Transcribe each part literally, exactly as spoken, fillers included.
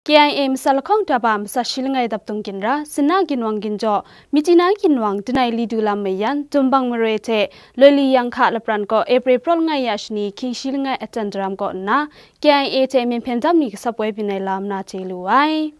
K I A masat lahkawng daba masat shi langai dapdung ginra, Sinna ginwang ginjaw, Myitkyina ginwang Danai Lidu lam mayan, Dumbang mare hte Loili Yangkha lapran kaw April praw langai ya shani hkying shi langai atan daram kaw nna, K I A hte myen hpyen dap ni kasap woi byin ai lam na chye lu ai.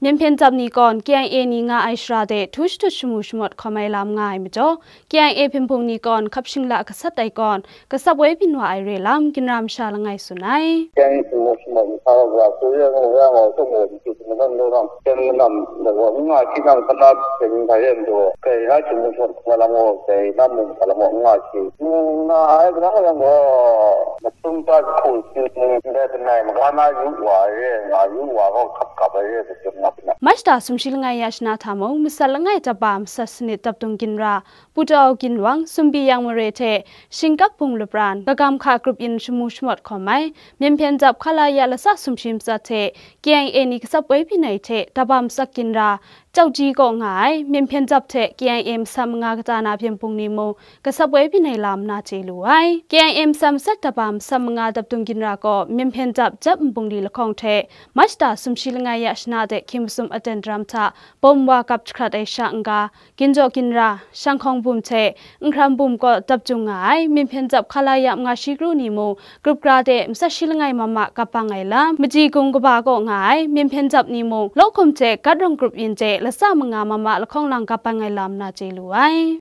Myen hpyen dap ni kawn K I A ni nga ai shara de htu shatut shamu shamawt hkawm ai lam nga ai majaw, K I A hpyen hpung ni kawn hkap shingla gasat ai kawn, kasap woi byin wa ai re lam, ginra masha langai tsun ai. Keng sumut sumut nhtau wa su ye ngu ya ngau su ngu di su su nan lo nang keng nam da wa nga shi nang kana keng ka ye ndu keng ha chin mu shon kuma la mo keng nam mu ka la mo nga shi. Nga ai kana yang go na sum ta ku si de nai ma kana yu wa ye nga yu wa go kap kap ye de na. March da sumshi langai ya shana hta mung, masat langai daba masat sanit dapdung ginra, Putau ginwang, Sumbi yang mare hte Shingkap bung lapran, Gagam hka grup yin shamu shamawt hkawm ai, myen hpyen dap hkala ya latsa sumshi matsat hte K I A ni kasap woi byin ai hte daba masak ginra, Chauji kaw nga ai, myen hpyen dap hte K I A masat manga kata na hpyen hpung ni mung kasap woi byin ai lam na chye lu ai. K I A masat masak daba masat manga dapdung ginra kaw myen hpyen dap jap nbungli lahkawng hte March da sumshi langai ya shana de hkying masum atan daram hta bawm wa kap jahkrat ai sha n-ga, ginjaw ginra, Shanghkawng bum hte Nhkram bum kaw dap jung nga ai, myen hpyen dap hkala ya manga shi kru ni mung, grup gra de masat shi langai ma ma kap bang ai lam, Maji gung kaba kaw nga ai, myen hpyen dap ni mung, Lawhkum hte Gat rawng grup yin de latsa manga ma ma lahkawng lang kap bang ai lam na chye lu ai.